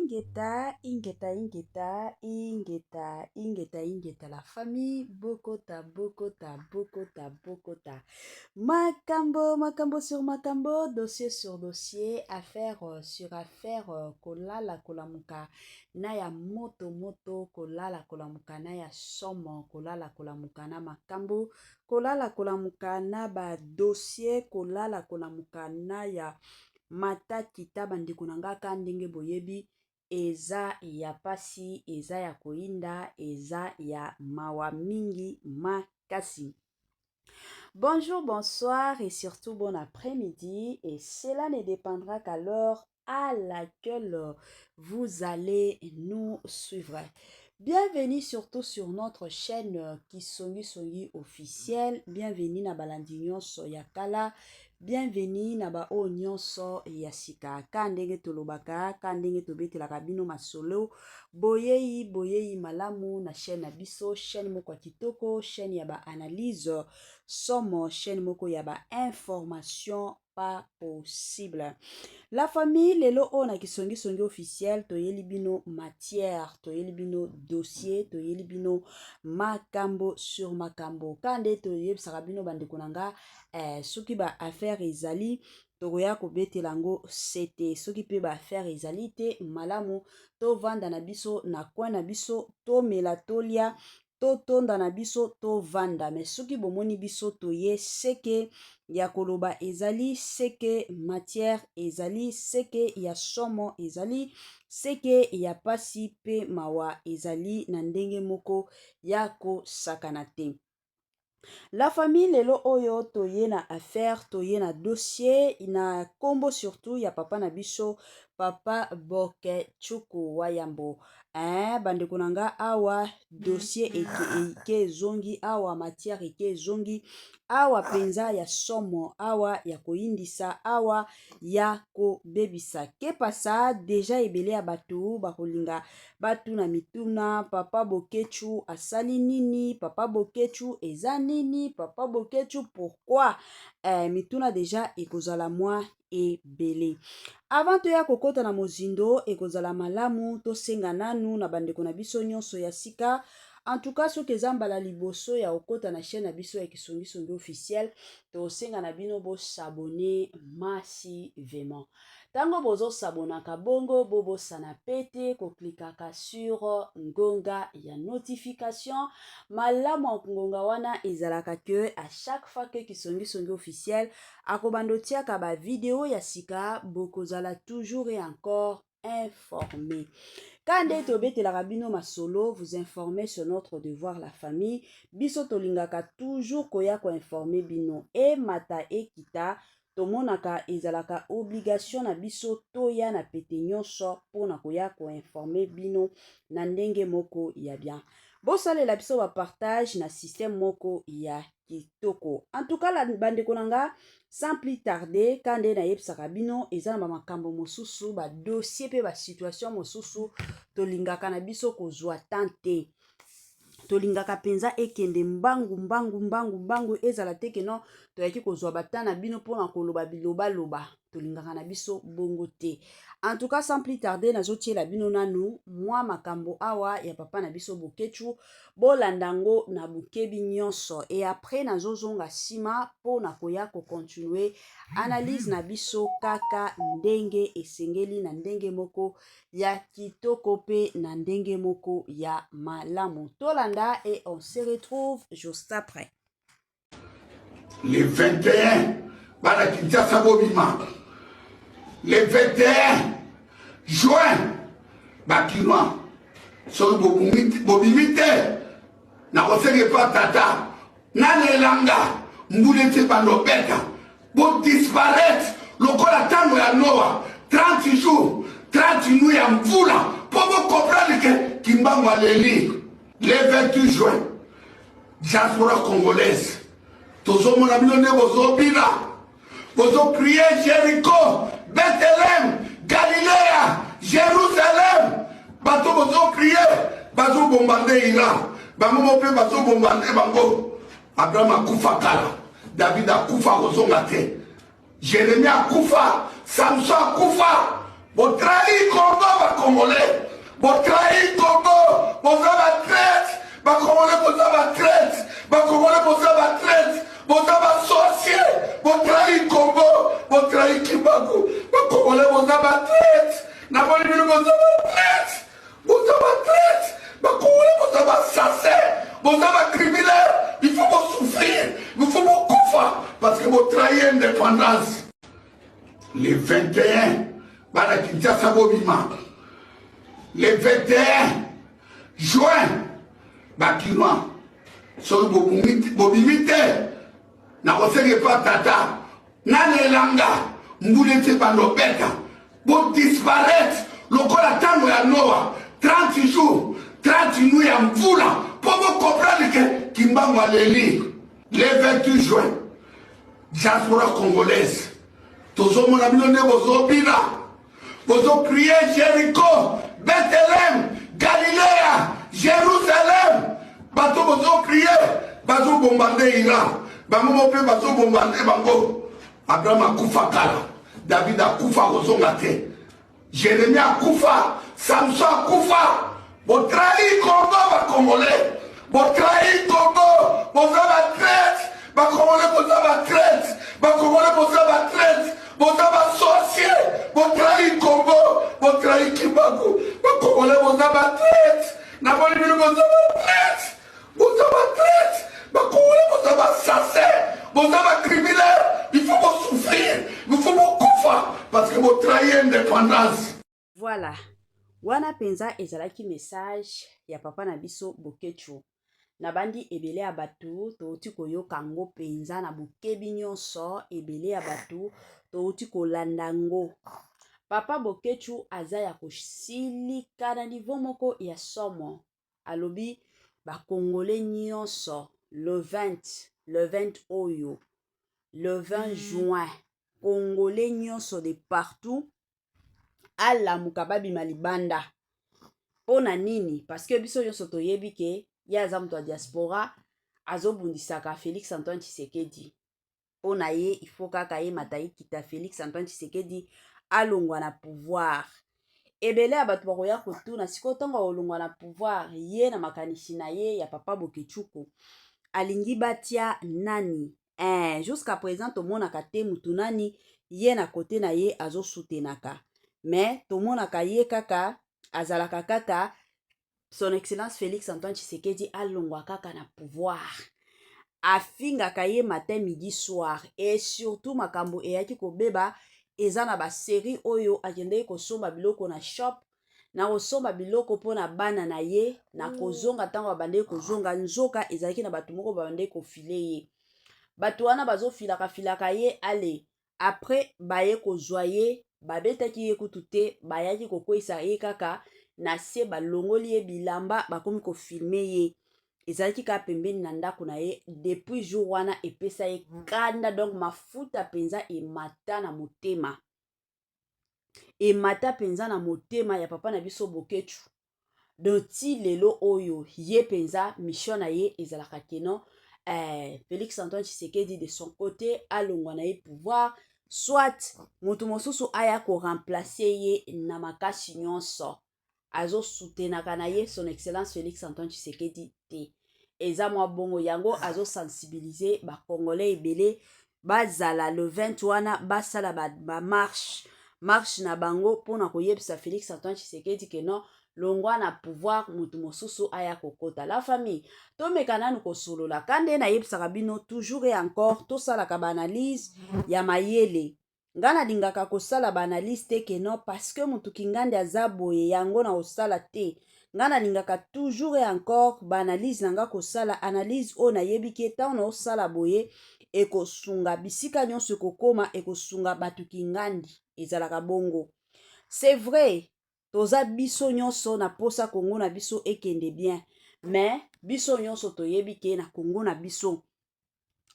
Ingeta, ingeta, ingeta, ingeta, ingeta, ingeta la famille, bokota, bokota, bokota, bokota. Makambo, makambo sur makambo, dossier sur dossier, affaire euh, sur affaire, euh, kolala kolamuka na ya moto moto, kolala kolamuka na ya somo, kolala kolamuka na makambo, kolala kolamuka na ba dossier, kolala kolamuka na ya mata kita bandeko na nga ka ndenge boyebi eza ya pasi eza ya koyinda eza ya mawa mingi makasi. Bonjour, bonsoir et surtout bon après-midi et cela ne dépendra qu'à l'heure à laquelle vous allez nous suivre. Bienvenue surtout sur notre chaîne Kisongi Songi officielle. Bienvenue na balandi nyonso ya kala. Bienvenue na ba oyo nyonso ya sika. Ka ndenge tolobaka, ka ndenge tobetelaka bino masolo. Boyei, boyei malamu na chaîne na biso, chaîne moko ya kitoko, chaîne ya ba analyse somo, chaîne moko ya ba information pas possible. La famille lelo oyo na kisongisongi officiel toyeli bino matière, toyeli bino dossier, toyeli bino makambo sur makambo. Ka nde toyebisaka bino bandeko na nga eh, soki ba affaire ezali tokoya kobetela yango sete, soki mpe ba affaire ezali te malamu tovanda na biso na coin na biso tomela tolia totonda na biso tovanda me soki bomoni biso toye seke ya koloba ezali seke matière ezali seke ya somo ezali seke ya pasi pe mawa ezali na ndenge moko ya kosakana te. La famille lelo oyo toye na affaire toye na dossier na kombo surtout ya papa na biso papa Boketshuku Wayambo eh, bandeko na nga awa dossier eke, eke ezongi awa matière eke ezongi awa mpenza ya somo awa ya koyindisa awa ya kobebisa kepasa deja ebele ya bato bakolinga batuna mituna papa Boketshu asali nini papa Boketshu eza nini papa Boketshu pourquoi eh, mituna deja ekozala mwa ebele avant toya kokota na mozindo ekozala malamu tosenga nanu na bandeko na biso nyonso ya sika en tout cas soki eza mbala liboso ya kokota na chaîne na biso ya kisongisongi officiel tosenga na bino bosabone massivement Tango bozo s'abonnaka bongo bo bosana pe te ko cliquaka sur ngonga ya notification. Malamu ya ngonga wana ezalaka que à chaque fois que Kisongi Songi officiel akobanda otiaka ba video ya sika bokozala toujours et encore informé. Ka nde tobetelaka bino masolo, vous informer sur notre devoir la famille. Biso tolingaka toujours koya ko informer bino emata ekita Tomonaka ezalaka obligation na biso toya na pete nyonso mpo na koya ko informer bino na ndenge moko ya bien. Bosalela biso ba partage na système moko ya kitoko. En tout cas, bandeko na nga, sans plus tarder, ka nde nayebisaka bino eza na ba makambo mosusu, ba dossier pe ba situation mosusu tolingaka na biso kozwa temps te. Tolingaka mpenza ekende mbangu mbangu mbangu mbangu, ezala te ke non toyaki kozwa bata na bino mpona koloba bilobaloba. Tolingaka na biso bongo te. En tout cas, sans plus tarder, nazotiela bino nanu mwa makambo awa ya papa na biso Boketshu. Bolanda yango na bokebi nyonso et après nazozonga nsima mpona koya kocontinue analyse na biso kaka ndenge esengeli na ndenge moko ya kitoko pe na ndenge moko ya malamu. Tolanda et on se retrouve juste après. Le 21 bana Kinshasa bobima. Le 21 juin bakinois soki bobimi te nakosenga epa tata nalelanga mbula eti ebanda obeta Bo disparaître lokola tango ya Noah 30 jours 30 nuits ya mvula po bo comprendre que Kimbangu aleli le 28 juin. Diaspora congolaise tozomona bino nde bozobina bozo crier Jericho, Bethlehem, Galilea, Jerusalem, bato bozo crier bazo bombarder Iran, bango mo mpe bazo bombarder bango. Abraham akufa kala, David akufa akozonga te, Jeremie akufa, Samson akufa. Botrahi Congo ba Congolais. Botrahi Congo. Boza ba traite. Ba Congolais boza ba traite. Ba Congolais boza ba traite. Boza ba sorcier. Botrahi Congo. Botrahi Kimbangu. Ba Congolais boza ba traite. Namoni bino boza ba traite. Boza ba traite. Ba Congolais boza ba assassin. Boza ba criminel. Il faut bo souffrir. Il faut bo kufa parce que botrahi indépendance. Le 21 bana Kinshasa bobima. Le 21 juin bakinois soki bobimi te nakosenga epa tata nalelanga mbula eti ebanda obeta bodisparaître lokola ntango ya Noa, 30 jours 30 nuit ya mvula, mpo bocomprendre ke Kimbangu aleli. Le 28 juin, diaspora congolaise, tozomona bino nde bozobina, bozocrie Jericho, Bethlehem, Galilea, Jérusalem. Bato bozocrie, bazobombarde Iran, bango mo mpe bazobombarde bango. Abraham akufa kala, David akufa, kozonga te, Jérémie akufa, Samson akufa. Botrahi Congo bacongolais, botrahi Congo, boza batraite. Bacongolais boza batraite. Bacongolais boza batraite, boza basorcier. Botrahi Congo, botrahi Kimbangu. Bacongolais boza batraite. Namoni bino boza batraite, boza batraite. Bacongolais boza baassassin, boza bacriminel. Il faut bosouffrir, il faut bokufa parce que botrahi indépendance. Voilà, wana mpenza ezalaki message ya papa na biso Boketshu. Nabandi ebele ya bato touti koyoka yango mpenza na bokebi nyonso. Ebele ya bato touti kolanda yango. Papa Boketshu aza ya kosilika na niveau moko ya somo. Alobi bakongole nyonso, le 20, le 20 oyo, le 20 juin, Congolais nyonso de partout alamuka, babima libanda. Mpo na nini? Parce que biso nyonso toyebi ke ye aza moto ya diaspora, azobundisaka Félix Antoine Tshisekedi. Mpo na ye, il faut kaka ye mata ekita, Félix Antoine Tshisekedi alongwa na pouvoir. Ebele ya bato bakoya kotuna sikoyo, ntango akolongwa na pouvoir, ye na makanisi na ye ya papa Boketshu, alingi batia nani? Jusqu'à présent tomonaka te mutu nani ye na kote na ye azosutenaka, mais tomonaka ye kaka azalaka kaka Son Excellence Félix Antoine Tshisekedi alongwa kaka na pouvoir. Afingaka ye matin, midi, soir. Et surtout makambo eyaki kobeba eza na basérie oyo akendeki kosomba biloko na shop, na kosomba biloko mpona bana na ye. Na kozonga, ntango babandeki kozonga, nzoka ezalaki na bato moko babandeki kofiler ye. Bato wana bazofilaka filaka ye. Ale après baye kozwa ye, babetaki ye kutu te, bayaki kokweyisa ye kaka na se, balongoli ye bilamba, bakomi kofilmer ye. Ezalaki kaka pembeni na ndako na ye. Depuis jour wana epesa ye kanda, donc mafuta mpenza emata na motema, emata mpenza na motema ya papa na biso Boketshu. Donc ti lelo oyo, ye mpenza mission na ye ezalaka keno Félix Antoine Tshisekedi de son côté alongwa na ye pouvoir, soit moto mosusu aya koremplacer ye. Na makasi nyonso azosutenaka na ye Son Excellence Félix Antoine Tshisekedi te. Eza mwa bongo yango azosensibiliser bacongolais ebele bazala le 20 wana, basala bamarche, ba marche na bango mpona koyebisa Félix Antoine Tshisekedi ke non, longwa na pouvoir, motu mosusu aya kokota. La famille, tomeka nanu kosolola ka nde nayebisaka bino toujours et encore, tosalaka baanalyse ya mayele. Nga nalingaka kosala baanalyse te ke non, parce que motu kingandi aza boye, yango na kosala te. Nga nalingaka toujours et encore baanalyse na nga, kosala analyse oyo nayebi ke ntango naosala boye, ekosunga bisika nyonso, ekokóma, ekosunga bato kingandi. Ezalaka bongo. C'est vrai, toza biso nyonso na posa Kongo na biso ekende bien, mais biso nyonso toyebi ke na Kongo na biso,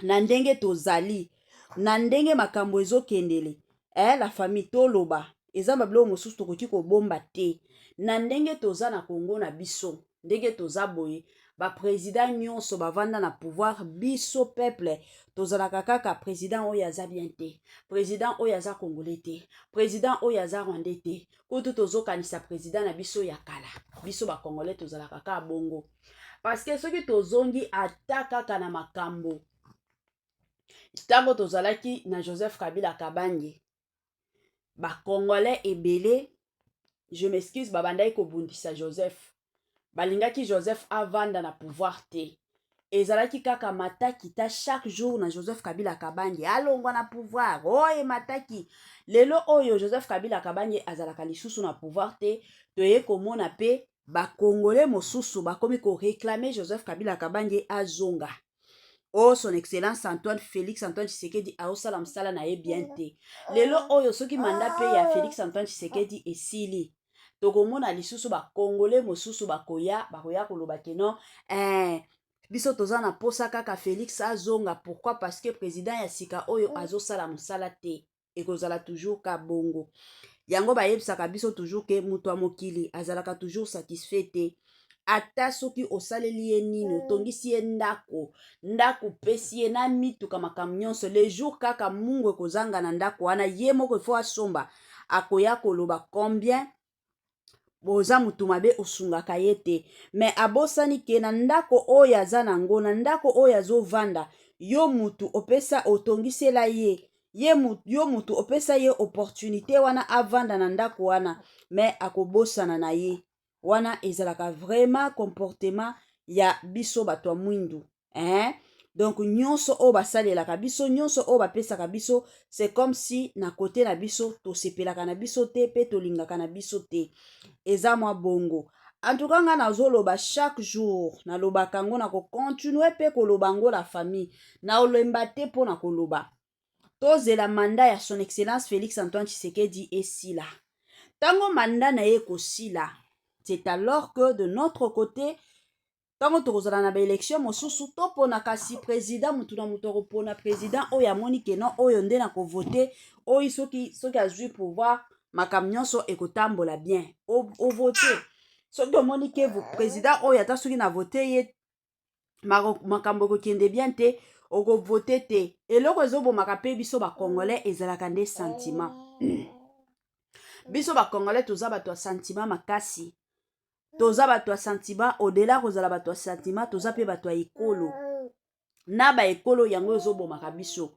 na ndenge tozali, na ndenge makambo ezokendele, la famille, toloba, eza babiloko mosusu tokoki kobomba te. Na ndenge toza na Kongo na biso, ndenge toza boye, Baprésident nyonso bavanda na pouvoir, biso peuple tozalaka kaka: président oyo aza bien te, président oyo aza congolais te, président oyo aza rwandais te. Kutu tozokanisa président na biso ya kala. Biso bacongolais tozalaka kaka bongo, parce que soki tozongi ata kaka na makambo ntango tozalaki na Joseph Kabila Kabange, bacongolais ebele, je m'excuse, babandaki kobundisa Joseph. Balingaki Joseph avanda na pouvoir te. Ezalaki kaka mataki ta chaque jour na Joseph Kabila Kabange alongwa na pouvoir oyo mataki. Lelo oyo Joseph Kabila Kabange azalaka lisusu na pouvoir te, toye komona mpe bacongolais mosusu bakomi koréclamer Joseph Kabila Kabange azonga. O Son Excellence Antoine Félix Antoine Tshisekedi aosala mosala na ye bien te. Lelo oyo, soki mandat mpe ya Félix Antoine Tshisekedi esili, tokomona lisusu bacongolais mosusu bakoya koloba que non, biso toza na posa kaka Félix azonga. Pourquoi? Parce que président ya sika oyo azosala mosala te. Ekozala toujours ka bongo. Yango bayebisaka biso toujours que moto ya mokili azalaka toujours satisfait te. Ata soki osaleli ye nini, otongisi ye ndako, ndako opesi ye na mituka, makambo nyonso, le jour kaka mungu ekozanga na ndako wana, ye moko ifo asomba, akoya koloba combien boza motu mabe, osungaka ye te. Mais abosani que na ndako oyo aza nango, na ndako oyo azovanda, yo mutu opesa, otongisela ye, yo mutu opesa ye opportunité wana avanda na ndako wana. Mais akobosana na ye wana. Ezalaka vraiment comportement ya biso bato ya mwindu, hein? Donc nyonso oyo basalelaka biso, nyonso oyo bapesaka biso, c'est comme si na côté na biso tosepelaka na biso te mpe tolingaka na biso te. Eza mwa bongo. En tout cas, nga nazoloba chaque jour, nalobaka yango, na kocontinuer mpe koloba yango, la famille, naolemba te mpo na koloba. Tozela mandat ya Son Excellence Félix Antoine Tshisekedi esila. Ntango mandat na ye ekosila, c'est alors que de notre côté, ntango tokozala na baélection mosusu, topona kasi président. Motu na moto akopona président oyo amoni que non, oyo nde na kovote oyo, soki azwi pouvoir, makambo nyonso ekotambola bien. Ovote. Soki omoni que président oyo, ata soki na vote ye, makambo ekokende bien te, okovote te. Eloko ezobomaka mpe biso bacongolais ezalaka nde sentiment. Biso bacongolais toza bato ya sentiment makasi, toza bato ya sentiment. Au-delà kozala bato ya sentiment, toza mpe bato ya ekolo na baekolo. Yango ezobomaka biso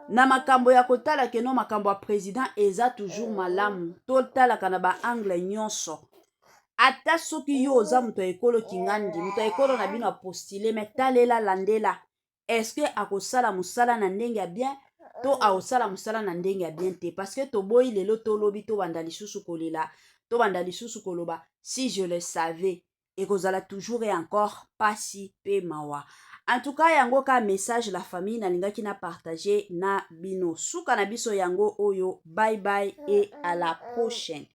na makambo ya kotala que non, makambo ya président eza toujours malamu. Totalaka na baangle nyonso. Ata soki yo oza moto ya ekolo kingandi, moto ya ekolo na bino apostule, mais talela, landela: est-ce akosala mosala na ndenge ya bien to akosala mosala na ndenge ya bien te? Parce que toboyi lelo, tolobi, tobanda lisusu kolela, tobanda lisusu koloba "si je le savais". Ekozala toujours et encore pasi mpe mawa. En tout cas, yango ka message, la famille, nalingaki na partage na bino. Suka na biso yango oyo. Bye bye et à la prochaine.